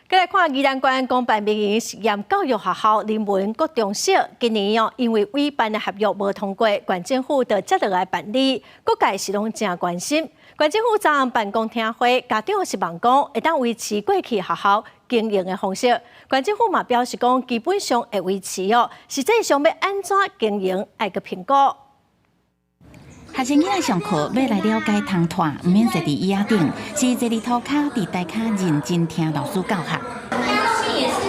閣來看宜蘭縣公辦民營實驗教育學校人文國中小，今年哦因為委辦的合約無通過，縣政府就接落來辦理，各界是攏誠關心。縣政府昨昏辦公聽會，家長希望講會當維持過去學校經營的方式。縣政府嘛表示講，基本上會維持哦，實際上欲按怎經營愛閣評估。學生囡仔上課欲來了解通脫，毋免坐佇椅仔頂，是坐佇塗跤佇台跤認真聽老師教學。江西也是，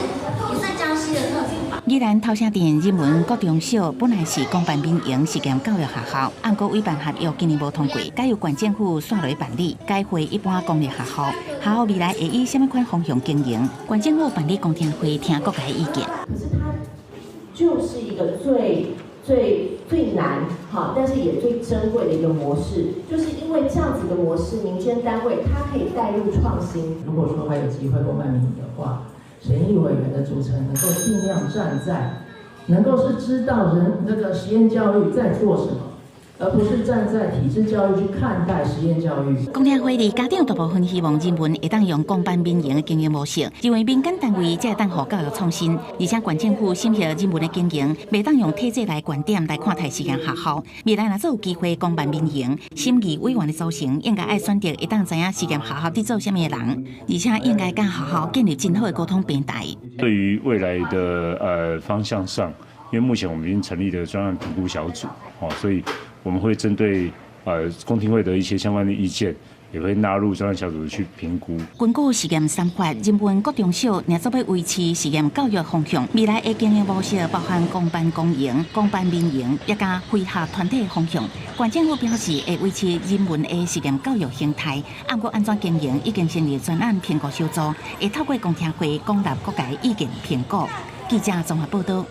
也算江西的特產吧。宜蘭頭城鎮人文國中小本來是公辦民營實驗教育學校，毋過委辦合約今年無通過，改由縣政府紲落去辦理，改回一般公立學校。學校未來會以啥物款方向經營？縣政府辦理公聽會，聽各界意見。可是它就是一個最最最難哈，但是也最珍貴的一個模式，就是因為這樣子的模式，民間單位它可以帶入創新。如果說還有機會公辦民營的話，審議委員的組成能夠盡量站在，能夠是知道人那個實驗教育在做什麼，而不是站在體制教育去看待實驗教育。公聽會裡，家長大部分希望人文會當用公辦民營的經營模式，認為民間單位才會當予教育創新，而且縣政府審核人文的經營，袂當用體制內觀點來看待實驗學校。未來若做有機會公辦民營，審議委員的組成應該愛選擇會當知影實驗學校佇做啥物的人，而且應該佮學校建立真好的溝通平台。對於未來的方向上，因為目前我們已經成立了專案評估小組，哦，所以我們會針對公聽會的一些相關的意見，也會納入專案小組去評估。根據實驗三法，人文國中小若做欲維持實驗教育方向，未來的經營模式包含公辦公營、公辦民營，抑佮非合團體的方向。縣政府表示會維持人文的實驗教育形態，毋過按怎經營已經成立專案評估小組，會透過公聽會廣納各界意見評估。記者綜合報道。